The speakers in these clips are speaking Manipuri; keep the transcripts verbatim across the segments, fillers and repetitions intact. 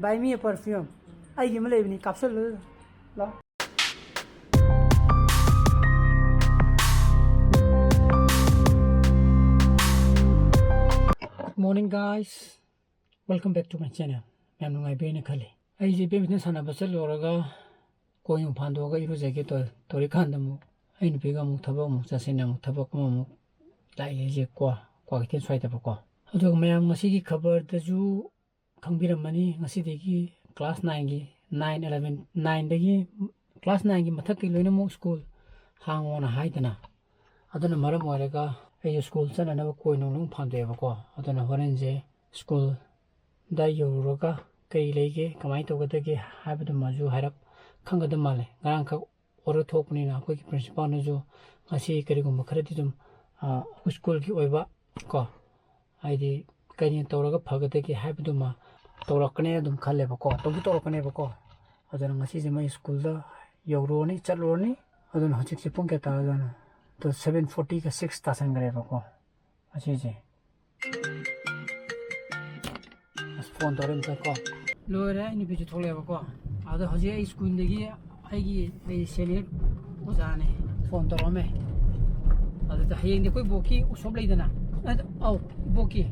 Buy me a perfume. ꯑꯩꯒꯤ ꯑꯃ ꯂꯩꯕꯅꯤ, ꯀꯥꯞꯁꯜꯂꯨ꯫ ꯂꯥꯎ꯫ Good morning, guys. Welcome back to my channel. ꯌꯥꯝ ꯅꯨꯡꯉꯥꯏꯕꯤꯔꯦꯅ ꯈꯜꯂꯤ꯫ ꯑꯩꯁꯦ badminton ꯁꯥꯟꯅꯕ ꯆꯠꯂꯨꯔꯒ ꯀꯣꯏ ꯅꯨꯡ ꯐꯥꯟꯗꯣꯛꯑꯒ ꯏꯔꯨꯖꯒꯦ ꯇꯧ-, ꯇꯧꯔꯤꯀꯥꯟꯗ ꯑꯃꯨꯛ ꯑꯩ ꯅꯨꯄꯤꯒ ꯑꯃꯨꯛ ꯊꯕꯛ ꯑꯃꯨꯛ ꯆꯠꯁꯦꯅ ꯑꯃꯨꯛ ꯊꯕꯛ ꯑꯃꯃꯨꯛ ꯂꯥꯛꯑꯦ ꯑꯩꯁꯦ ꯀꯣ, ꯀ꯭ꯋꯥꯀꯩꯊꯦꯜ ꯁ꯭ꯋꯥꯏꯗꯕꯀꯣ꯫ ꯑꯗꯨꯒ ꯃꯌꯥꯝ ꯉꯁꯤꯒꯤ ꯈꯕꯔꯗꯁꯨ ꯈꯪꯕꯤꯔꯝꯃꯅꯤ, ꯉꯁꯤꯗꯒꯤ class nineꯒꯤ, nine, eleven, nineꯗꯒꯤ class nineꯒꯤ ꯃꯊꯛꯀꯤ ꯂꯣꯏꯅꯃꯛ school ꯍꯥꯡꯉꯣꯅ ꯍꯥꯏꯗꯅ꯫ ꯑꯗꯨꯅ ꯃꯔꯝ ꯑꯣꯏꯔꯒ ꯑꯩꯁꯨ school ꯆꯠꯅꯅꯕ ꯀꯣꯏ ꯅꯨꯡ ꯂꯣꯏ ꯐꯥꯟꯗꯣꯛꯑꯦꯕꯀꯣ꯫ ꯑꯗꯨꯅ ꯍꯣꯔꯦꯟꯁꯦ schoolꯗ ꯌꯧꯔꯨꯔꯒ ꯀꯔꯤ ꯂꯩꯒꯦ, ꯀꯃꯥꯏꯅ ꯇꯧꯒꯗꯒꯦ ꯍꯥꯏꯕꯗꯨꯃꯁꯨ ꯍꯥꯏꯔꯞ ꯈꯪꯒꯗꯕ ꯃꯥꯜꯂꯦ꯫ ꯉꯔꯥꯡꯈꯛ order ꯊꯣꯛꯄꯅꯤꯅ ꯑꯩꯈꯣꯏꯒꯤ principalꯅꯁꯨ ꯉꯁꯤ ꯀꯔꯤꯒꯨꯝꯕ ꯈꯔꯗꯤ ꯑꯗꯨꯝ, ꯑ, ꯑꯩꯈꯣꯏ schoolꯒꯤ ꯑꯣꯏꯕ ꯀꯣ, ꯍꯥꯏꯗꯤ ꯀꯔꯤ ꯇꯧꯔꯒ ꯐꯒꯗꯒꯦ ꯍꯥꯏꯕꯗꯨꯃ ꯇꯧꯔꯛꯀꯅꯤ ꯑꯗꯨꯝ ꯈꯜꯂꯦꯕꯀꯣ, ꯇꯧꯗꯤ ꯇꯧꯔꯛꯀꯅꯦꯕꯀꯣ꯫ ꯑꯗꯨꯅ ꯉꯁꯤꯁꯦ ꯃꯣꯏ schoolꯗ ꯌꯧꯔꯨꯔꯅꯤ, ꯆꯠꯂꯨꯔꯅꯤ꯫ ꯑꯗꯨꯅ ꯍꯧꯖꯤꯛꯁꯦ ꯄꯨꯡ ꯀꯌꯥ ꯇꯥꯔꯖꯥꯠꯅꯣ? ꯑꯗꯣ seven fortyꯒ six ꯇꯥꯁꯟꯈ꯭ꯔꯦꯕꯀꯣ ꯉꯁꯤꯁꯦ꯫ ꯑꯁ, phone ꯇꯧꯔꯦ ꯑꯝꯇ ꯀꯣ꯫ ꯂꯣꯏꯔꯦ, ꯑꯩ ꯅꯨꯄꯤꯁꯨ ꯊꯣꯛꯂꯛꯑꯦꯕꯀꯣ꯫ ꯑꯗꯣ ꯍꯧꯖꯤꯛ ꯑꯩ schoolꯗꯒꯤ ꯑꯩꯒꯤ, ꯑꯩ senior ꯑꯣꯖꯥꯅꯦ phone ꯇꯧꯔꯛꯑꯝꯃꯦ꯫ ꯑꯗꯨꯗ ꯍꯌꯦꯡꯗꯤ ꯑꯩꯈꯣꯏ ꯕꯣꯛꯀꯤ ꯎꯁꯣꯞ ꯂꯩꯗꯅ, ꯑꯗ, ꯑꯧ, ꯏꯕꯣꯛꯀꯤ꯫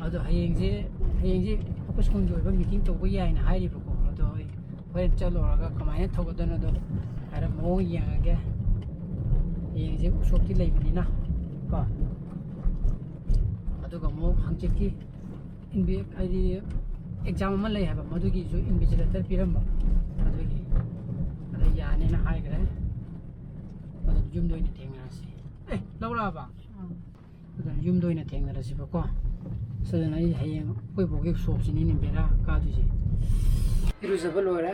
ꯑꯗꯣ ꯍꯌꯦꯡꯁꯦ, ꯍꯌꯦꯡꯁꯦ ꯑꯩꯈꯣꯏ schoolꯒꯤ ꯑꯣꯏꯕ meeting ꯇꯧꯕ ꯌꯥꯏꯅ ꯍꯥꯏꯔꯤꯕꯀꯣ꯫ ꯑꯗꯣ ꯑꯩ ꯍꯣꯔꯦꯟ ꯆꯠꯂꯨꯔꯒ ꯀꯃꯥꯏꯅ ꯇꯧꯒꯗꯣꯏꯅꯣꯗꯣ ꯍꯥꯏꯔꯞ ꯃꯑꯣꯡ ꯌꯦꯡꯉꯒꯦ꯫ ꯍꯌꯦꯡꯁꯦ ꯎꯁꯣꯞꯇꯤ ꯂꯩꯕꯅꯤꯅ ꯀꯣ꯫ ꯑꯗꯨꯒ ꯑꯃꯨꯛ ꯍꯪꯆꯤꯠꯀꯤ invi-, ꯍꯥꯏꯗꯤ exam ꯑꯃ ꯂꯩ ꯍꯥꯏꯕ, ꯃꯗꯨꯒꯤꯁꯨ invigilator ꯄꯤꯔꯝꯕ, ꯑꯗꯨꯒꯤ ꯑꯗ ꯌꯥꯅꯤꯅ ꯍꯥꯏꯈ꯭ꯔꯦ꯫ ꯑꯗꯨꯝ ꯌꯨꯝꯗ ꯑꯣꯏꯅ ꯊꯦꯡꯅꯔꯁꯤ꯫ ꯑꯦ, ꯂꯧꯔꯛꯑꯕ? ꯑꯗꯨꯅ ꯌꯨꯝꯗ ꯑꯣꯏꯅ ꯊꯦꯡꯅꯔꯁꯤꯕꯀꯣ꯫ ꯑꯁ, ꯑꯗꯨꯅ ꯑꯩ ꯍꯌꯦꯡ ꯑꯩꯈꯣꯏ ꯕꯣꯛꯀꯤ ꯎꯁꯣꯞꯁꯤꯅꯤꯅꯦ ꯕꯦꯔꯥ ꯀꯥꯗꯣꯏꯁꯦ꯫ ꯏꯔꯨꯖꯕ ꯂꯣꯏꯔꯦ꯫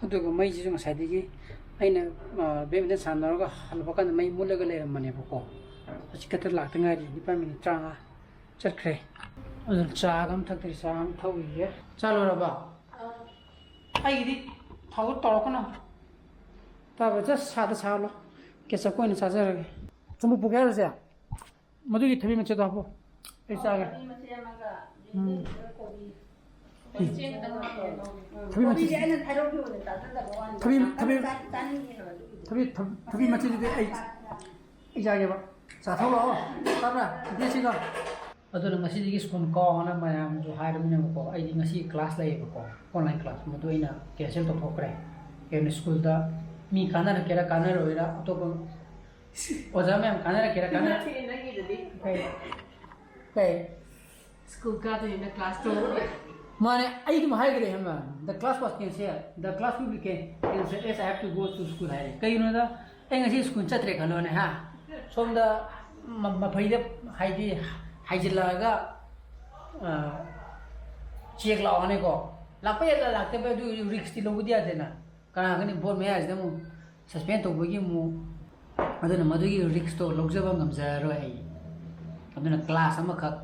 ꯑꯗꯨꯒ ꯃꯩꯁꯤꯁꯨ ꯉꯁꯥꯏꯗꯒꯤ ꯑꯩꯅ, ꯑ, badminton ꯁꯥꯟꯅꯔꯒ ꯍꯜꯂꯛꯄ ꯀꯥꯟꯗ ꯃꯩ ꯃꯨꯠꯂꯒ ꯂꯩꯔꯝꯕꯅꯦꯕꯀꯣ꯫ ꯍꯧꯖꯤꯛ ꯈꯛꯇ ꯂꯥꯛꯇ ꯉꯥꯏꯔꯤ, ꯅꯤꯄꯥꯜ minute ꯇꯔꯥꯃꯉꯥ ꯆꯠꯈ꯭ꯔꯦ꯫ ꯑꯗꯨꯅ ꯆꯥꯒ ꯑꯃ ꯊꯛꯇ꯭ꯔꯤ, ꯆꯥ ꯑꯃ ꯊꯛꯎꯈꯤꯒꯦ꯫ ꯆꯥ ꯂꯣꯏꯔꯕ? ꯑꯩꯒꯤꯗꯤ ꯊꯥꯎ ꯇꯧꯔꯛꯀꯅꯨ꯫ ꯇꯥꯕ꯭ꯔꯥ? Just ꯁꯥꯗ ꯁꯥꯍꯜꯂꯣ꯫ Ketchupꯀ ꯑꯣꯏꯅ ꯆꯥꯖꯔꯒꯦ꯫ ꯆꯨꯝꯕ ꯄꯨꯒꯦ ꯍꯥꯏꯔꯣ ꯆꯦ? ꯃꯗꯨꯒꯤ ꯊꯕꯤ ꯃꯆꯦꯠꯇꯣ ꯍꯥꯞꯄꯣ꯫ ꯑꯩ ꯆꯥꯒꯦ꯫ ꯊꯕꯤ ꯃꯆꯦꯠ ꯑꯃꯒ, ꯎꯝ꯫ ꯌꯦꯟꯗꯦꯝꯗꯨꯒ, ꯀꯣꯕꯤ꯫ ꯊꯕꯤ ꯃꯆꯦ, ꯊꯕꯤ, ꯊꯕꯤ, ꯊꯕꯤ, ꯊꯕꯤ, ꯊꯕꯤ ꯃꯆꯦꯗꯨꯗꯤ ꯑꯩ, ꯑꯩ ꯆꯥꯒꯦꯕ꯫ ꯆꯥꯊꯣꯛꯂꯛꯑꯣ꯫ ꯇꯥꯕ꯭ꯔꯥ? ꯏꯆꯦꯁꯤꯡꯗꯣ꯫ ꯑꯗꯨꯅ ꯉꯁꯤꯗꯒꯤ ꯁ꯭ꯀꯨꯜ ꯀꯥꯎꯑꯣꯅ ꯃꯌꯥꯝꯁꯨ ꯍꯥꯏꯔꯕꯅꯤꯅꯀꯣ, ꯑꯩꯗꯤ ꯉꯁꯤ ꯀ꯭ꯂꯥꯁ ꯂꯩꯌꯦꯕꯀꯣ, ꯑꯣꯟꯂꯥꯏꯟ ꯀ꯭ꯂꯥꯁ, ꯃꯗꯨ ꯑꯩꯅ ꯀꯦꯟꯁꯦꯜ ꯇꯧꯊꯣꯛꯈ꯭ꯔꯦ꯫ ꯀꯩꯅꯣ, ꯁ꯭ꯀꯨꯜꯗ ꯃꯤ ꯀꯥꯟꯅꯔꯛꯀꯦꯔꯥ ꯀꯥꯟꯅꯔꯣꯏꯔꯥ, ꯑꯇꯣꯞꯄ ꯑꯣꯖꯥ ꯃꯌꯥꯝ ꯀꯥꯟꯅꯔꯛꯀꯦꯔꯥ ꯀꯥꯟꯅ-, ꯅꯠꯇꯦ, ꯅꯪꯒꯤꯗꯨꯗꯤ꯫ ꯀꯩ? ꯀꯩ? ꯁ꯭ꯀꯨꯜ ꯀꯥꯗꯣꯏꯅꯤꯅ ꯀ꯭ꯂꯥꯁ ꯇꯧꯔꯣꯏ꯫ ꯃꯥꯅꯦ, ꯑꯩ ꯑꯗꯨꯝ ꯍꯥꯏꯈ꯭ꯔꯦ ꯍꯦꯝꯃ, "The class was cancelled, the class will be can-, cancelled as I have to go to school" ꯍꯥꯏꯔꯦ꯫ ꯀꯩꯒꯤꯅꯣꯗ, ꯑꯩ ꯉꯁꯤ ꯁ꯭ꯀꯨꯜ ꯆꯠꯇ꯭ꯔꯦ ꯈꯜꯂꯣꯅꯦ, ꯍꯥ? ꯁꯣꯝꯗ ꯃ-, ꯃꯐꯩꯗ ꯍꯥꯏꯗꯤ ꯍꯥꯏꯖꯤꯜꯂꯛꯑꯒ, ꯑ, ꯆꯦꯛ ꯂꯥꯛꯑꯣꯅꯦꯀꯣ꯫ ꯂꯥꯛꯄ ꯌꯥꯏ, ꯂꯥꯛꯇꯕ ꯌꯥꯏ, ꯑꯗꯨ ꯔꯤꯛꯁꯇꯤ ꯂꯧꯕꯗꯤ ꯌꯥꯗꯦꯅ꯫ ꯀꯅꯥ ꯈꯪꯅꯤ ꯚꯣꯠ ꯃꯌꯥꯁꯤꯗ ꯑꯃꯨꯛ ꯁꯁꯄꯦꯟ ꯇꯧꯕꯒꯤ ꯑꯃꯨꯛ, ꯑꯗꯨꯅ ꯃꯗꯨꯒꯤ ꯔꯤꯛꯁꯇꯣ ꯂꯧꯖꯕ ꯉꯝꯖꯔꯔꯣꯏ ꯑꯩ꯫ ꯑꯗꯨꯅ ꯀ꯭ꯂꯥꯁ ꯑꯃꯈꯛ,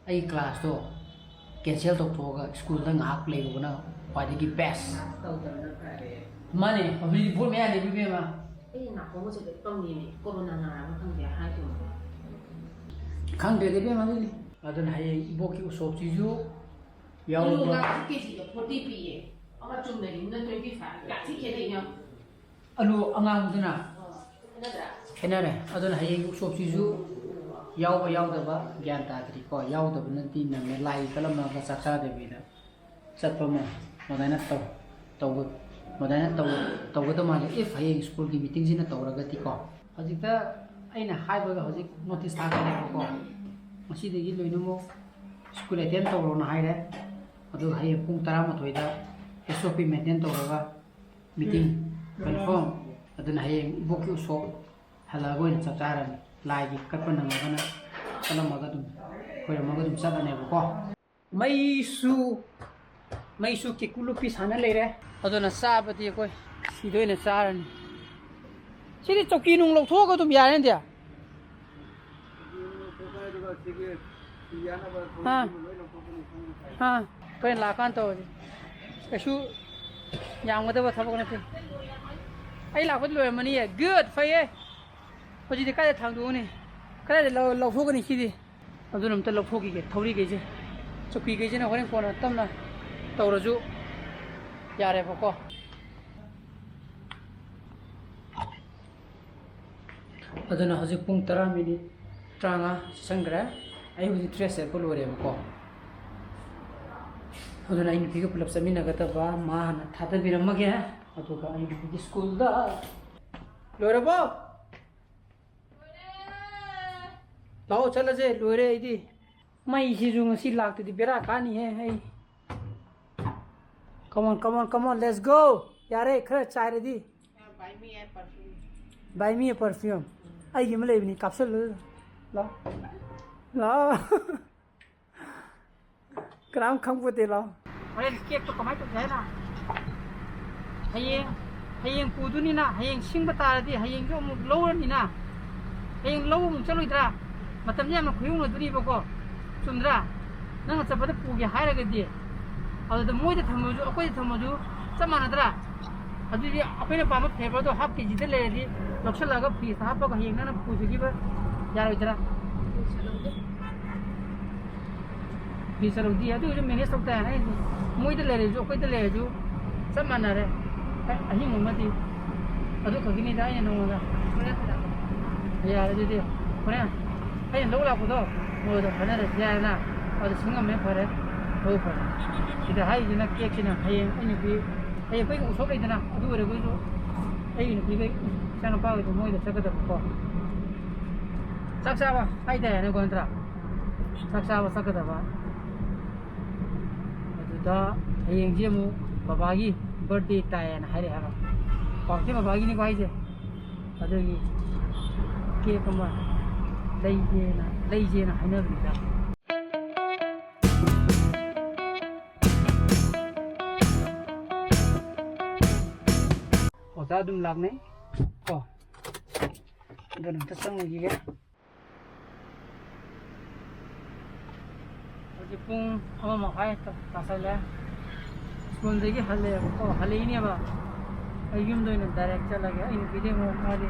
ꯑꯩ ꯀ꯭ꯂꯥꯁꯇꯣ ꯀꯦꯟꯁꯦꯜ ꯇꯧꯊꯣꯛꯑꯒ ꯁ꯭ꯀꯨꯜꯗ ꯉꯥꯏꯍꯥꯛ ꯂꯩꯔꯨꯕꯅ ꯈ꯭ꯋꯥꯏꯗꯒꯤ ꯕꯦꯁ꯫ ꯇꯧꯗꯕꯅ ꯐꯔꯦ꯫ ꯃꯥꯅꯦ, ꯍꯧꯖꯤꯛꯇꯤ ꯚꯣꯠ ꯃꯌꯥꯅꯦꯕ ꯏꯕꯦꯝꯃ꯫ ꯑꯩ ꯅꯥꯀꯣꯡꯒꯁꯦ ꯂꯣꯏ ꯄꯪꯉꯦꯅꯦ, ꯀꯣꯔꯣꯅꯥ ꯅꯥꯔꯕ ꯈꯪꯗꯦ ꯍꯥꯏꯗꯣ꯫ ꯈꯪꯗ꯭ꯔꯦꯗ ꯏꯕꯦꯝꯃ ꯑꯗꯨꯗꯤ꯫ ꯑꯗꯨꯅ ꯍꯌꯦꯡ ꯏꯕꯣꯛꯀꯤ ꯎꯁꯣꯞꯁꯤꯁꯨ ꯌꯥꯎꯔꯨꯕ꯫ ꯑꯂꯨꯒ ꯀꯦꯖꯤꯗ ꯐꯣꯔꯇꯤ ꯄꯤꯌꯦ, ꯑꯃ ꯆꯨꯝꯅꯒꯤꯗꯨꯅ ꯇ꯭ꯋꯦꯟꯇꯤ ꯐꯥꯏꯚ, ꯌꯥꯝ ꯊꯤ ꯈꯦꯠꯅꯩ ꯌꯥꯝ꯫ ꯑꯂꯨ ꯑꯉꯥꯡꯕꯗꯨꯅ? ꯑꯣ, ꯈꯦꯠꯅꯗ꯭ꯔꯥ? ꯈꯦꯠꯅꯔꯦ꯫ ꯑꯗꯨꯅ ꯍꯌꯦꯡ ꯎꯁꯣꯞꯁꯤꯁꯨ ꯌꯥꯎꯕ ꯌꯥꯎꯗꯕ ꯒ꯭ꯌꯥꯟ ꯇꯥꯗ꯭ꯔꯤꯀꯣ꯫ ꯌꯥꯎꯗꯕꯅꯗꯤ ꯅꯪꯉꯦ, ꯂꯥꯏ ꯀꯠꯂꯝꯃꯒ ꯆꯥꯛ ꯆꯥꯗꯕꯤꯗ ꯆꯠꯄ ꯑꯃ ꯑꯗꯨꯃꯥꯏꯅ ꯇꯧ-, ꯇꯧꯕ-, ꯑꯗꯨꯃꯥꯏꯅ ꯇꯧ-, ꯇꯧꯒꯗꯧ ꯃꯥꯜꯂꯦ꯫ If ꯍꯌꯦꯡ ꯁ꯭ꯀꯨꯜꯒꯤ ꯃꯤꯇꯤꯡꯁꯤꯅ ꯇꯧꯔꯒꯗꯤꯀꯣ꯫ ꯍꯧꯖꯤꯛꯇ ꯑꯩꯅ ꯍꯥꯏꯕꯒ ꯍꯧꯖꯤꯛ ꯅꯣꯇꯤꯁ ꯊꯥꯒꯠꯂꯦꯕꯀꯣ꯫ ꯉꯁꯤꯗꯒꯤ ꯂꯣꯏꯅꯃꯛ ꯁ꯭ꯀꯨꯜ ꯑꯦꯇꯦꯟ ꯇꯧꯔꯣꯅ ꯍꯥꯏꯔꯦ꯫ ꯑꯗꯨꯒ ꯍꯌꯦꯡ ꯄꯨꯡ ꯇꯔꯥꯃꯥꯊꯣꯏꯗ S O P maintain ꯇꯧꯔꯒ ꯃꯤꯇꯤꯡ ꯀꯟꯐꯥꯔꯝ꯫ ꯑꯗꯨꯅ ꯍꯌꯦꯡ ꯏꯕꯣꯛꯀꯤ ꯎꯁꯣꯞ ꯍꯜꯂꯛꯑꯒ ꯑꯣꯏꯅ ꯆꯥꯛ ꯆꯥꯔꯅꯤ꯫ ꯂꯥꯏꯒꯤ ꯀꯠꯄ ꯅꯪꯉꯒꯅ ꯀꯠꯂꯝꯃꯒ ꯑꯗꯨꯝ ꯈꯣꯏꯔꯝꯃꯒ ꯑꯗꯨꯝ ꯆꯠꯂꯅꯦꯕꯀꯣ꯫ ꯃꯩꯁꯨ, ꯃꯩꯁꯨ ꯀꯦꯀꯨ ꯂꯨꯞꯄꯤ ꯁꯥꯟꯅ ꯂꯩꯔꯦ꯫ ꯑꯗꯨꯅ ꯆꯥꯕꯗꯤ ꯑꯩꯈꯣꯏ ꯁꯤꯗ ꯑꯣꯏꯅ ꯆꯥꯔꯅꯤ꯫ ꯁꯤꯗꯤ ꯆꯧꯀꯤ ꯅꯨꯡ ꯂꯧꯊꯣꯛꯑꯒ ꯑꯗꯨꯝ ꯌꯥꯔꯦꯅꯦ꯫ ꯑꯥ꯫ ꯑꯥ, ꯍꯣꯔꯦꯟ ꯂꯥꯛꯑꯀꯥꯟꯗ ꯇꯧꯔꯁꯤ꯫ ꯀꯩꯁꯨ ꯌꯥꯝꯒꯗꯕ ꯊꯕꯛ ꯅꯠꯇꯦ꯫ ꯑꯩ ꯂꯥꯛꯄꯗꯤ ꯂꯣꯏꯔꯝꯃꯅꯤꯌꯦ꯫ Good, ꯐꯩꯌꯦ꯫ ꯍꯧꯖꯤꯛꯇꯤ ꯀꯥꯏꯗ ꯊꯥꯡꯗꯣꯛꯎꯅꯤ? ꯀꯗꯥꯏꯗ ꯂꯧ-, ꯂꯧꯊꯣꯛꯀꯅꯤ ꯁꯤꯗꯤ? ꯑꯗꯨꯅ ꯑꯝꯇ ꯂꯧꯊꯣꯛꯈꯤꯒꯦ, ꯊꯧꯔꯤꯈꯩꯁꯦ꯫ ꯆꯧꯀ꯭ꯔꯤꯈꯩꯁꯤꯅ ꯍꯣꯔꯦꯟ ꯀꯣꯟꯅ ꯇꯞꯅ ꯇꯧꯔꯁꯨ ꯌꯥꯔꯦꯕꯀꯣ꯫ ꯑꯗꯨꯅ ꯍꯧꯖꯤꯛ ꯄꯨꯡ ꯇꯔꯥ ꯃꯤꯅꯤꯠ ꯇꯔꯥꯃꯉꯥ ꯆꯪꯈ꯭ꯔꯦ꯫ ꯑꯩ ꯍꯧꯖꯤꯛ ꯗ꯭ꯔꯦꯁ ꯁꯦꯠꯄ ꯂꯣꯏꯔꯦꯕꯀꯣ꯫ ꯑꯗꯨꯅ ꯑꯩ ꯅꯨꯄꯤꯒ ꯄꯨꯂꯞ ꯆꯠꯃꯤꯟꯅꯒꯗꯕ ꯃꯥ ꯍꯥꯟꯅ ꯊꯥꯗꯕꯤꯔꯝꯃꯒꯦ꯫ ꯑꯗꯨꯒ ꯑꯩ ꯅꯨꯄꯤꯒꯤ ꯁ꯭ꯀꯨꯜꯗ ꯂꯣꯏꯔꯕꯣ? ꯂꯥꯛꯑꯣ ꯆꯠꯂꯁꯦ, ꯂꯣꯏꯔꯦ ꯑꯩꯗꯤ꯫ ꯃꯩꯁꯤꯁꯨ ꯉꯁꯤ ꯂꯥꯛꯇꯗꯤ ꯕꯦꯔꯥ ꯀꯥꯅꯤꯍꯦ ꯑꯩ꯫ Come on, come on, come on, let's go. ꯌꯥꯔꯦ, ꯈꯔ ꯆꯥꯏꯔꯗꯤ꯫ Buy me a perfume. ꯑꯩꯒꯤ ꯑꯃ ꯂꯩꯕꯅꯤ, ꯀꯥꯞꯁꯜꯂꯨ꯫ ꯂꯥꯛꯑꯣ꯫ ꯂꯥꯛꯑꯣ꯫ ꯀꯅꯥꯝ ꯈꯪꯄꯣꯠꯇꯦ, ꯂꯥꯛꯑꯣ꯫ ꯍꯣꯔꯦꯟ ꯀꯦꯛꯇꯣ ꯀꯃꯥꯏꯅ ꯇꯧꯁꯦ ꯍꯥꯏꯅꯣ? ꯍꯌꯦꯡ, ꯍꯌꯦꯡ ꯄꯨꯗꯣꯏꯅꯤꯅ, ꯍꯌꯦꯡ ꯁꯤꯡꯕ ꯇꯥꯔꯗꯤ ꯍꯌꯦꯡꯁꯨ ꯑꯃꯨꯛ ꯂꯧꯔꯅꯤꯅ꯫ ꯍꯌꯦꯡ ꯂꯧꯕ ꯑꯃꯨꯛ ꯆꯠꯂꯣꯏꯗ꯭ꯔꯥ? ꯃꯇꯝꯁꯦ ꯌꯥꯝꯅ ꯈꯨꯌꯧꯅꯗꯣꯔꯤꯕꯀꯣ꯫ ꯆꯨꯝꯗ꯭ꯔꯥ? ꯅꯪꯅ ꯆꯠꯄꯗ ꯄꯨꯒꯦ ꯍꯥꯏꯔꯒꯗꯤ, ꯑꯗꯨꯗ ꯃꯣꯏꯗ ꯊꯝꯃꯁꯨ ꯑꯩꯈꯣꯏꯗ ꯊꯝꯃꯁꯨ ꯆꯞ ꯃꯥꯟꯅꯗ꯭ꯔꯥ? ꯑꯗꯨꯗꯤ ꯑꯩꯈꯣꯏꯅ ꯄꯥꯝꯕ flavourꯗꯣ half KGꯗ ꯂꯩꯔꯗꯤ ꯂꯧꯁꯜꯂꯒ freezeꯇ ꯍꯥꯞꯄꯒ ꯍꯌꯦꯡ ꯅꯪꯅ ꯄꯨꯖꯈꯤꯕ ꯌꯥꯔꯣꯏꯗ꯭ꯔꯥ? Freeze ꯆꯠꯂꯧꯗꯦ, ꯑꯗꯨ ꯑꯣꯏꯔꯁꯨ manage ꯇꯧ ꯇꯥꯔꯦ꯫ ꯑꯩ ꯃꯣꯏꯗ ꯂꯩꯔꯁꯨ ꯑꯩꯈꯣꯏꯗ ꯂꯩꯔꯁꯨ ꯆꯞ ꯃꯥꯟꯅꯔꯦ꯫ ꯑ-, ꯑꯍꯤꯡ ꯑꯃꯗꯤ ꯑꯗꯨ ꯈꯛꯀꯤꯅꯤꯗ ꯑꯩꯅ ꯅꯉꯣꯟꯗ꯫ ꯌꯥꯔꯦ ꯑꯗꯨꯗꯤ꯫ ꯍꯣꯔꯦꯟ ꯑꯩꯅ ꯂꯧ ꯂꯥꯛꯄꯗꯣ ꯃꯣꯏꯗ ꯈꯟꯅꯔꯁꯤ ꯌꯥꯔꯦꯅ꯫ ꯑꯗꯨ ꯁꯤꯡꯉꯝꯃꯦ, ꯐꯔꯦ꯫ ꯍꯣꯏ, ꯐꯔꯦ꯫ ꯁꯤꯗ ꯍꯥꯏꯔꯤꯁꯤꯅ ꯀꯦꯛꯁꯤꯅ ꯍꯌꯦꯡ ꯑꯩ ꯅꯨꯄꯤ, ꯍꯌꯦꯡ ꯑꯩꯈꯣꯏꯒꯤ ꯎꯁꯣꯞ ꯂꯩꯗꯅ, ꯑꯗꯨ ꯑꯣꯏꯔꯒꯁꯨ ꯑꯩꯒꯤ ꯅꯨꯄꯤꯒ ꯏꯆꯥꯅꯨꯄꯥꯒꯤꯗꯣ ꯃꯣꯏꯗ ꯆꯠꯀꯗꯕꯀꯣ꯫ ꯆꯥꯛ ꯆꯥꯕ ꯍꯥꯏꯇꯥꯔꯦꯅꯦꯀꯣ, ꯅꯠꯇ꯭ꯔꯥ? ꯆꯥꯛ ꯆꯥꯕ ꯆꯠꯀꯗꯕ꯫ ꯑꯗꯨꯗ ꯍꯌꯦꯡꯁꯦ ꯑꯃꯨꯛ ꯕꯕꯥꯒꯤ birthday ꯇꯥꯏꯌꯦꯅ ꯍꯥꯏꯔꯛꯑꯦ ꯍꯥꯏꯕ꯫ ꯄꯥꯎꯁꯦ ꯕꯕꯥꯒꯤꯅꯤꯀꯣ ꯍꯥꯏꯁꯦ꯫ ꯑꯗꯨꯒꯤ ꯀꯦꯛ ꯑꯃ ꯂꯩꯒꯦꯅ, ꯂꯩꯁꯦꯅ ꯍꯥꯏꯅꯕꯅꯤꯗ꯫ ꯑꯣꯖꯥ ꯑꯗꯨꯝ ꯂꯥꯛꯅꯩ ꯀꯣ꯫ ꯑꯗꯨꯅ ꯑꯝꯇ ꯆꯪꯉꯨꯈꯤꯒꯦ꯫ ꯍꯧꯖꯤꯛ ꯄꯨꯡ ꯑꯃ ꯃꯈꯥꯏ ꯇꯥꯁꯜꯂꯦ꯫ ꯁ꯭ꯀꯨꯜꯗꯒꯤ ꯍꯜꯂꯛꯑꯦꯕꯀꯣ, ꯍꯜꯂꯛꯏꯅꯦꯕ꯫ ꯑꯩ ꯌꯨꯝꯗ ꯑꯣꯏꯅ direct ꯆꯠꯂꯒꯦ꯫ ꯑꯩ ꯅꯨꯄꯤꯗꯤ ꯑꯃꯨꯛ ꯃꯥꯗꯤ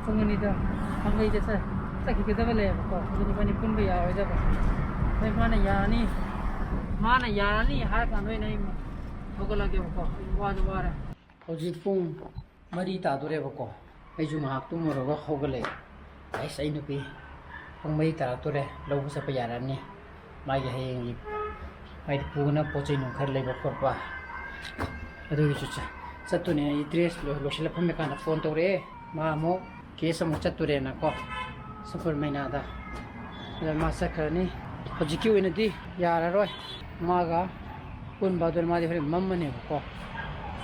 ꯄꯨꯡ ꯑꯅꯤꯗ ꯈꯥꯡꯉꯩꯗ ꯆꯠ-, ꯆꯠꯈꯤꯒꯗꯕ ꯂꯩꯌꯦꯕꯀꯣ꯫ ꯑꯗꯨꯗꯤ ꯏꯕꯥꯅꯤ ꯄꯨꯟꯕ ꯌꯥꯔꯣꯏꯗꯕ꯫ ꯍꯣꯏ, ꯃꯥꯅ ꯌꯥꯅꯤ꯫ ꯃꯥꯅ ꯌꯥꯔꯅꯤ ꯍꯥꯏꯔ ꯀꯥꯟꯗ ꯑꯣꯏꯅ ꯑꯩ ꯍꯧꯒꯠꯂꯒꯦꯕꯀꯣ꯫ ꯑꯩ ꯋꯥꯁꯨ ꯋꯥꯔꯦ꯫ ꯍꯧꯖꯤꯛ ꯄꯨꯡ ꯃꯔꯤ ꯇꯥꯗꯣꯔꯦꯕꯀꯣ꯫ ꯑꯩꯁꯨ ꯉꯥꯏꯍꯥꯛ ꯇꯨꯝꯃꯨꯔꯒ ꯍꯧꯒꯠꯂꯛꯑꯦ꯫ ꯑꯩꯁ, ꯑꯩ ꯅꯨꯄꯤ ꯄꯨꯡ ꯃꯔꯤ ꯇꯥꯔꯛꯇꯣꯔꯦ, ꯂꯧꯕ ꯆꯠꯄ ꯌꯥꯔꯅꯤ꯫ ꯃꯥꯒꯤ ꯍꯌꯦꯡꯒꯤ ꯃꯥꯏꯗꯤ ꯄꯨꯅꯕ ꯄꯣꯠ ꯆꯩ ꯅꯨꯡ ꯈꯔ ꯂꯩꯕ ꯈꯣꯠꯄ, ꯑꯗꯨꯒꯤꯁꯨ ꯆ-, ꯆꯠꯇꯣꯏꯅꯦ꯫ ꯑꯩ ꯗ꯭ꯔꯦꯁ ꯂꯣꯏ-, ꯂꯣꯏꯁꯤꯜꯂ ꯐꯝꯃꯤꯀꯥꯟꯗ ꯐꯣꯟ ꯇꯧꯔꯛꯑꯦ꯫ ꯃꯥ ꯑꯃꯨꯛ ꯀꯦꯁ ꯑꯃꯨꯛ ꯆꯠꯇꯣꯔꯦꯅꯀꯣ, ꯁꯨꯄꯔ ꯃꯩꯅꯥꯗ꯫ ꯑꯗ ꯃꯥ ꯆꯠꯈ꯭ꯔꯅꯤ꯫ ꯍꯧꯖꯤꯛꯀꯤ ꯑꯣꯏꯅꯗꯤ ꯌꯥꯔꯔꯣꯏ꯫ ꯃꯥꯒ ꯄꯨꯟꯕ ꯑꯗꯨꯅ ꯃꯥꯗꯤ ꯍꯣꯔꯦꯟ ꯃꯝꯃꯅꯦꯕꯀꯣ꯫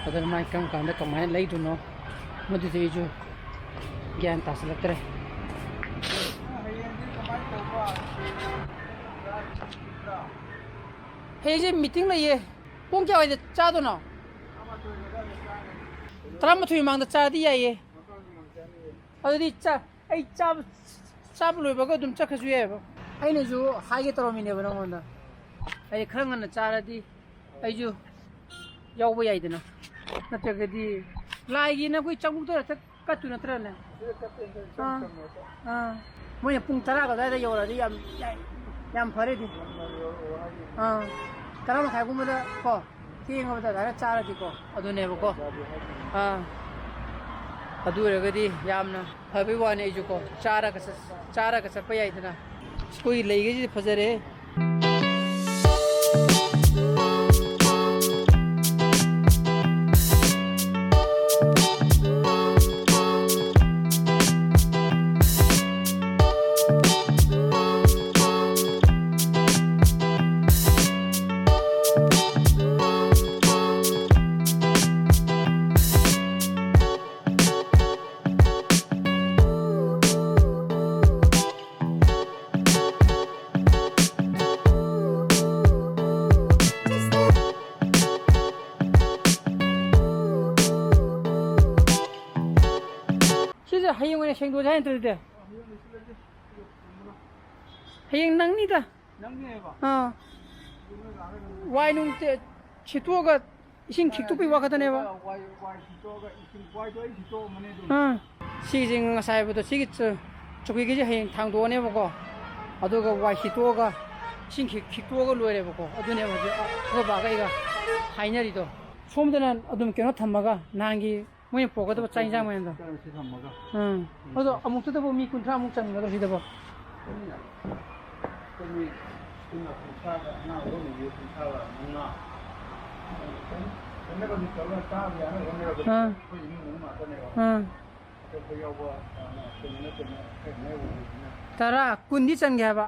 ꯑꯗꯨꯅ ꯃꯥꯏ ꯀꯔꯝ ꯀꯥꯟꯗ ꯀꯃꯥꯏꯅ ꯂꯩꯗꯣꯏꯅꯣ, ꯃꯗꯨꯗꯤ ꯑꯩꯁꯨ ꯒ꯭ꯌꯥꯟ ꯇꯥꯁꯤꯜꯂꯛꯇ꯭ꯔꯦ꯫ ꯍꯌꯦꯡꯁꯦ ꯃꯤꯇꯤꯡ ꯂꯩꯌꯦ꯫ ꯄꯨꯡ ꯀꯌꯥꯋꯥꯏꯗ ꯆꯥꯗꯣꯏꯅꯣ? ꯇꯔꯥꯃꯥꯊꯣꯏ ꯃꯃꯥꯡꯗ ꯆꯥꯔꯗꯤ ꯌꯥꯏꯌꯦ꯫ ꯑꯗꯨꯗꯤ ꯆꯥ-, ꯑꯩ ꯆꯥꯕ, ꯆꯥꯕ ꯂꯣꯏꯕꯒ ꯑꯗꯨꯝ ꯆꯠꯈ꯭ꯔꯁꯨ ꯌꯥꯏꯑꯕ꯫ ꯑꯩꯅꯁꯨ ꯍꯥꯏꯒꯦ ꯇꯧꯔꯝꯃꯤꯅꯦꯕ ꯅꯉꯣꯟꯗ꯫ ꯑꯩ ꯈꯔ ꯉꯟꯅ ꯆꯥꯔꯗꯤ ꯑꯩꯁꯨ ꯌꯥꯎꯕ ꯌꯥꯏꯗꯅ꯫ ꯅꯠꯇ꯭ꯔꯒꯗꯤ ꯂꯥꯏꯒꯤꯅ ꯑꯩꯈꯣꯏ ꯆꯥꯛꯂꯨꯛꯇ ꯍꯦꯛꯇ ꯀꯠꯇꯨ ꯅꯠꯇ꯭ꯔꯅꯦ? ꯑꯥ, ꯑꯥ꯫ ꯃꯣꯏꯅ ꯄꯨꯡ ꯇꯔꯥꯒ ꯑꯗꯨꯋꯥꯏꯗ ꯌꯧꯔꯛꯑꯗꯤ ꯌꯥꯝ, ꯌꯥꯝ, ꯌꯥꯝ ꯐꯔꯦ ꯑꯗꯨ꯫ ꯑꯥ, ꯇꯔꯥ ꯃꯈꯥꯏꯒꯨꯝꯕꯗ ꯀꯣ, ꯊꯦꯡꯉꯕꯗ ꯑꯗꯨꯃꯥꯏꯅ ꯆꯥꯔꯗꯤꯀꯣ, ꯑꯗꯨꯅꯦꯕꯀꯣ꯫ ꯑꯥ, ꯑꯗꯨ ꯑꯣꯏꯔꯒꯗꯤ ꯌꯥꯝꯅ ꯐꯕꯩ ꯋꯥꯅꯤ꯫ ꯑꯩꯁꯨꯀꯣ ꯆꯥꯔꯒ ꯆꯠ-, ꯆꯥꯔꯒ ꯆꯠꯄ ꯌꯥꯏꯗꯅ꯫ ꯑꯩꯈꯣꯏꯒꯤ ꯂꯩꯒꯁꯤꯗꯤ ꯐꯖꯔꯦ꯫ ꯁꯤꯁꯦ ꯍꯌꯦꯡ ꯑꯣꯏꯅ ꯁꯦꯡꯗꯣꯛꯑꯁꯦ ꯍꯥꯏ ꯅꯠꯇ꯭ꯔꯗꯤ? ꯍꯌꯦꯡ ꯅꯪꯅꯤꯗ꯫ ꯅꯪꯅꯦꯕ? ꯑꯥ꯫ ꯋꯥꯏ ꯅꯨꯡ ꯇꯦ-, ꯁꯤꯠꯇꯣꯛꯑꯒ ꯏꯁꯤꯡ ꯈꯤꯛꯇꯣꯛꯄꯩ ꯋꯥ ꯈꯛꯇꯅꯦꯕ꯫ ꯋꯥꯏ, ꯋꯥꯏ ꯁꯤꯠꯇꯣꯛꯑꯒ ꯏꯁꯤꯡ, ꯋꯥꯏꯗꯣ ꯑꯩ ꯁꯤꯠꯇꯣꯛꯑꯝꯃꯅꯤ ꯑꯗꯨꯝ꯫ ꯑꯥ꯫ ꯁꯤꯒꯤꯁꯦ ꯉꯁꯥꯏ ꯍꯥꯏꯕꯗꯣ, ꯁꯤꯒꯤ ꯆ-, ꯆꯧꯀ꯭ꯔꯤꯒꯤꯁꯦ ꯍꯌꯦꯡ ꯊꯥꯡꯗꯣꯛꯑꯅꯦꯕꯀꯣ꯫ ꯑꯗꯨꯒ ꯋꯥꯏ ꯁꯤꯠꯇꯣꯛꯑꯒ ꯏꯁꯤꯡ ꯈꯤꯛ-, ꯈꯤꯛꯇꯣꯛꯑꯒ ꯂꯣꯏꯔꯦꯕꯀꯣ꯫ ꯑꯗꯨꯅꯦꯕ ꯍꯧꯖꯤꯛ ꯑꯩꯈꯣꯏ ꯕꯥꯒ ꯑꯩꯒ ꯍꯥꯏꯅꯔꯤꯗꯣ꯫ ꯁꯣꯝꯗꯅ ꯑꯗꯨꯝ ꯀꯩꯅꯣ ꯊꯝꯃꯒ, ꯅꯍꯥꯟꯒꯤ ꯃꯣꯏꯅ ꯄꯨꯔꯛꯀꯗꯕ ꯆꯥꯛ ꯏꯟꯖꯥꯡ ꯃꯌꯥꯝꯗꯣ꯫ ꯁꯤ ꯊꯝꯃꯒ꯫ ꯎꯝ꯫ ꯑꯗꯣ ꯑꯃꯨꯛꯇꯗꯕꯨ ꯃꯤ ꯀꯨꯟꯊ꯭ꯔꯥꯃꯨꯛ ꯆꯟꯒꯗ꯭ꯔꯣ ꯁꯤꯗꯕꯣ? ꯑꯩꯈꯣꯏ ꯃꯤ ꯄꯨꯟꯅ ꯀꯨꯟꯊ꯭ꯔꯥꯒ, ꯑꯉꯥꯡ ꯑꯍꯨꯝꯒꯤ ꯀꯨꯟꯊ꯭ꯔꯥꯒ ꯃꯉꯥ꯫ ꯈꯦꯠꯅꯕꯗꯤ ꯇꯧꯔꯒ ꯆꯥꯕ ꯌꯥꯅꯕ ꯍꯣꯠꯅꯔꯕꯅꯤ꯫ ꯑꯥ꯫ ꯑꯩꯈꯣꯏ ꯏꯃꯨꯡ ꯃꯅꯨꯡ ꯉꯥꯛꯇꯅꯦꯕ꯫ ꯑꯥ꯫ ꯑꯇꯣꯞꯄ ꯌꯥꯎꯕ, ꯑ, ꯀꯩꯅꯣ ꯅꯠꯇꯦꯅꯦ, ꯑꯩꯈꯣꯏ ꯃꯌꯥꯝ ꯑꯣꯏꯕꯅꯤꯅ꯫ ꯇꯔꯥ, ꯀꯨꯟꯗꯤ ꯆꯟꯒꯦ ꯍꯥꯏꯕ꯫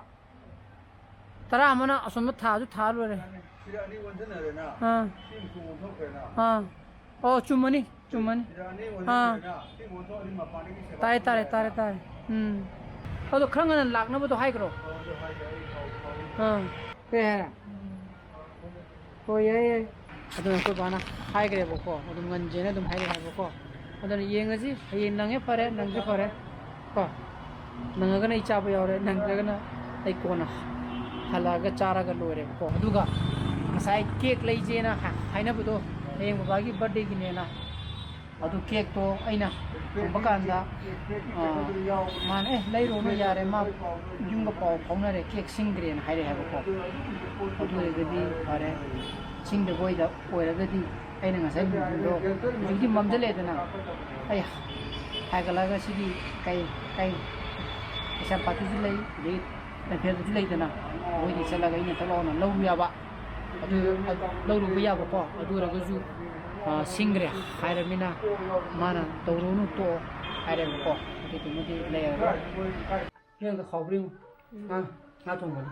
ꯇꯔꯥ ꯑꯃꯅ ꯑꯁꯣꯝꯗ ꯊꯥꯁꯨ ꯊꯥ ꯂꯣꯏꯔꯦ꯫ ꯁꯤꯗ ꯑꯅꯤ ꯑꯣꯟꯁꯤꯟꯅꯔꯦꯅ꯫ ꯑꯥ꯫ ꯁꯤ ꯑꯃꯨꯛꯁꯨ ꯑꯣꯟꯊꯣꯛꯈ꯭ꯔꯦꯅ꯫ ꯑꯥ꯫ ꯑꯣ, ꯆꯨꯝꯃꯅꯤ, ꯆꯨꯝꯃꯅꯤ꯫ ꯁꯤꯗ ꯑꯅꯤ ꯑꯥ꯫ ꯑꯣꯟꯁꯤꯟꯅꯔꯦꯅ꯫ ꯁꯤ ꯑꯣꯟꯊꯣꯛꯑꯗꯤ ꯃꯄꯥꯟꯗꯒꯤ ꯁꯦꯕꯥ ꯇꯥꯔꯦ, ꯇꯥꯔꯦ, ꯇꯧꯕ ꯇꯥꯔꯦ, ꯌꯥꯏꯅ꯫ ꯇꯥꯔꯦ꯫ ꯎꯝ꯫ ꯑꯗꯣ ꯈꯔ ꯉꯟꯅ ꯂꯥꯛꯅꯕꯗꯣ ꯍꯥꯏꯈ꯭ꯔꯣ꯫ ꯑꯣ, ꯑꯗꯨ ꯍꯥꯏꯒꯦ, ꯑꯩ ꯄꯥꯎ ꯐꯥꯎꯅꯤ꯫ ꯑꯥ꯫ ꯀꯩ ꯍꯥꯏꯔꯦ? ꯍꯣꯏ, ꯌꯥꯏ, ꯌꯥꯏ꯫ ꯑꯗꯨꯅ ꯑꯩꯈꯣꯏ ꯕꯥꯅ ꯍꯥꯏꯈ꯭ꯔꯦꯕꯀꯣ, ꯑꯗꯨꯝ ꯉꯟꯖꯦꯅ ꯑꯗꯨꯝ ꯍꯥꯏꯔꯛꯑꯦ ꯍꯥꯏꯕꯀꯣ꯫ ꯑꯗꯨꯅ ꯌꯦꯡꯉꯁꯤ, ꯍꯌꯦꯡ ꯅꯪꯉꯦ ꯐꯔꯦ, ꯅꯪꯗ꯭ꯔꯦ ꯐꯔꯦ ꯀꯣ꯫ ꯅꯪꯉꯒꯅ ꯑꯩ ꯆꯥꯕ ꯌꯥꯎꯔꯦ, ꯅꯪꯗ꯭ꯔꯒꯅ ꯑꯩ ꯀꯣꯟꯅ ꯍꯜꯂꯛꯑꯒ ꯆꯥꯔꯒ ꯂꯣꯏꯔꯦꯕꯀꯣ꯫ ꯑꯗꯨꯒ ꯉꯁꯥꯏ ꯀꯦꯛ ꯂꯩꯖꯦꯅ ꯍꯥ-, ꯍꯥꯏꯅꯕꯗꯣ, ꯍꯌꯦꯡ ꯕꯕꯥꯒꯤ ꯕꯥꯔꯗꯦꯒꯤꯅꯦꯅ꯫ ꯑꯗꯨ ꯀꯦꯛꯇꯣ ꯑꯩꯅ ꯍꯪꯕ ꯀꯥꯟꯗ, ꯑ, ꯃꯥꯅ, "ꯑꯦ, ꯂꯩꯔꯨꯔꯅꯨ, ꯌꯥꯔꯦ, ꯃꯥ ꯌꯨꯝꯒ ꯄꯥꯎ ꯐꯥꯎꯅꯔꯦ, ꯀꯦꯛ ꯁꯤꯡꯗ꯭ꯔꯦꯅ" ꯍꯥꯏꯔꯛꯑꯦ ꯍꯥꯏꯕꯀꯣ꯫ ꯑꯗꯨ ꯑꯣꯏꯔꯒꯗꯤ ꯐꯔꯦ, ꯁꯤꯡꯗꯕ ꯑꯣꯏꯗ-, ꯑꯣꯏꯔꯒꯗꯤ ꯑꯩꯅ ꯉꯁꯥꯏ ꯅꯨꯡꯊꯤꯜꯗꯣ, ꯍꯧꯖꯤꯛꯇꯤ ꯃꯝꯁꯤꯜꯂꯛꯑꯦꯗꯅ, ꯑꯩ ꯍꯥꯏꯒꯠꯂꯒ ꯁꯤꯒꯤ ꯀꯩ, ꯀꯩ, ꯀꯩꯁꯥꯝꯄꯥꯠꯇꯁꯨ ꯂꯩ, ꯑꯗꯩ ꯂꯝꯐꯦꯜꯗꯁꯨ ꯂꯩꯗꯅ, ꯃꯣꯏꯗꯤ ꯆꯠꯂꯒ ꯑꯩꯅ ꯊꯕꯛ ꯑꯃ ꯂꯧꯔꯨ ꯌꯥꯕ, ꯑꯗꯨ ꯂꯧꯔꯨꯕ ꯌꯥꯕꯀꯣ꯫ ꯑꯗꯨ ꯑꯣꯏꯔꯒꯁꯨ, ꯑ, ꯁꯤꯡꯈ꯭ꯔꯦ ꯍꯥꯏꯔꯕꯅꯤꯅ ꯃꯥꯅ "ꯇꯧꯔꯨꯅꯨ, ꯇꯣꯛꯑꯣ" ꯍꯥꯏꯔꯦꯕꯀꯣ꯫ ꯑꯗꯨꯗꯨꯃꯗꯤ ꯂꯩꯔꯔꯣꯏ꯫ ꯅꯪꯗꯣ ꯍꯥꯎꯕ꯭ꯔꯥ ꯌꯦꯡꯉꯨ꯫ ꯉꯥ, ꯉꯥ ꯊꯣꯡꯕꯅꯤ꯫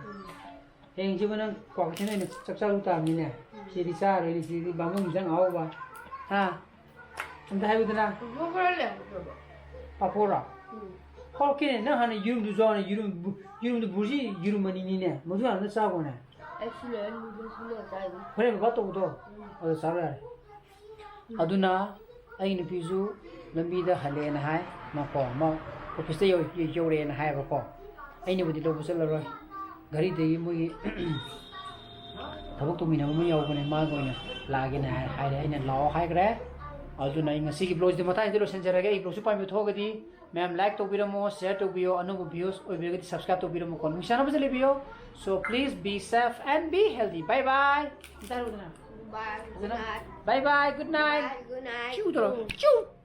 ꯍꯌꯦꯡꯁꯤꯕꯨ ꯅꯪ ꯀ꯭ꯋꯥꯀꯩꯊꯦꯜ ꯑꯣꯏꯅ ꯆꯥꯛ ꯆꯥꯔꯨ ꯇꯥꯕꯅꯤꯅꯦ꯫ ꯁꯤꯗꯤ ꯆꯥꯔꯣꯏꯅꯦ, ꯁꯤꯗꯤ ꯕꯥꯃꯣꯟ ꯏꯟꯖꯥꯡ ꯑꯍꯥꯎꯕ꯫ ꯍꯥ? ꯑꯝꯇ ꯍꯥꯏꯌꯨꯗꯅ꯫ ꯄꯥꯐꯣꯔ ꯈꯔ ꯂꯩꯔꯝꯒꯗ꯭ꯔꯕ? ꯄꯥꯐꯣꯔꯔꯣ? ꯎꯝ꯫ ꯍꯧꯔꯛꯀꯦꯅꯦ, ꯅꯪ ꯍꯥꯟꯅ ꯌꯦꯔꯨꯝꯗꯨ ꯆꯥꯎꯅꯦ, ꯌꯦꯔꯨꯝ ꯕꯨ-, ꯌꯦꯔꯨꯝꯗꯨ ꯕꯨꯔꯖꯤ ꯌꯦꯔꯨꯝ ꯑꯅꯤꯅꯤꯅꯦ, ꯃꯗꯨ ꯍꯥꯟꯅ ꯆꯥꯈꯣꯅꯦ꯫ ꯑꯩ ꯁꯤ ꯂꯩꯔ ꯅꯨꯗꯜꯁ ꯑꯃ ꯆꯥꯏꯅꯤ꯫ ꯍꯣꯔꯦꯟ ꯕꯕꯥ ꯇꯧꯕꯗꯣ, ꯎꯝ꯫ ꯑꯗꯨ ꯆꯥꯔꯣ ꯌꯥꯔꯦ꯫ ꯎꯝ꯫ ꯑꯗꯨꯅ ꯑꯩ ꯅꯨꯄꯤꯁꯨ ꯂꯝꯕꯤꯗ ꯍꯜꯂꯦꯅ ꯍꯥꯏ, ꯃꯥꯀꯣ, ꯃꯥ ꯑꯣꯐꯤꯁꯇ ꯌꯧ-, ꯌꯧꯔꯛꯑꯦꯅ ꯍꯥꯏꯌꯦꯕꯀꯣ꯫ ꯑꯩꯅꯕꯨꯗꯤ ꯂꯧꯕ ꯆꯠꯂꯔꯣꯏ, ꯘꯔꯤꯗꯒꯤ ꯃꯣꯏꯒꯤ ꯊꯕꯛ ꯇꯧꯃꯤꯟꯅꯕ ꯑꯃ ꯌꯥꯎꯕꯅꯦ, ꯃꯥꯒ ꯑꯣꯏꯅ ꯂꯥꯛꯑꯒꯦꯅ ꯍꯥꯏ-, ꯍꯥꯏꯔꯦ꯫ ꯑꯩꯅ ꯂꯥꯛꯑꯣ ꯍꯥꯏꯈ꯭ꯔꯦ꯫ ꯑꯗꯨꯅ ꯑꯩ ꯉꯁꯤꯒꯤ vlogꯁꯤꯗꯤ ꯃꯇꯥꯡꯁꯤꯗ ꯂꯣꯏꯁꯤꯟꯖꯔꯒꯦ꯫ ꯑꯩ vlogꯁꯨ ꯄꯥꯝꯕꯤꯕ ꯊꯣꯛꯑꯒꯗꯤ ꯃꯌꯥꯝ like ꯇꯧꯕꯤꯔꯝꯃꯣ, share ꯇꯧꯕꯤꯌꯣ, ꯑꯅꯧꯕ views ꯑꯣꯏꯕꯤꯔꯒꯗꯤ subscribe ꯇꯧꯕꯤꯔꯝꯃꯨꯀꯣ, ꯅꯨꯡꯁꯤꯅꯕꯁꯦ ꯂꯩꯕꯤꯌꯣ꯫ So please be safe and be healthy. Bye bye. Bye bye. Good night. Bye bye. Good night. Bye good night. ꯆꯤꯎ ꯇꯧꯔꯣ꯫ ꯆꯤꯎ꯫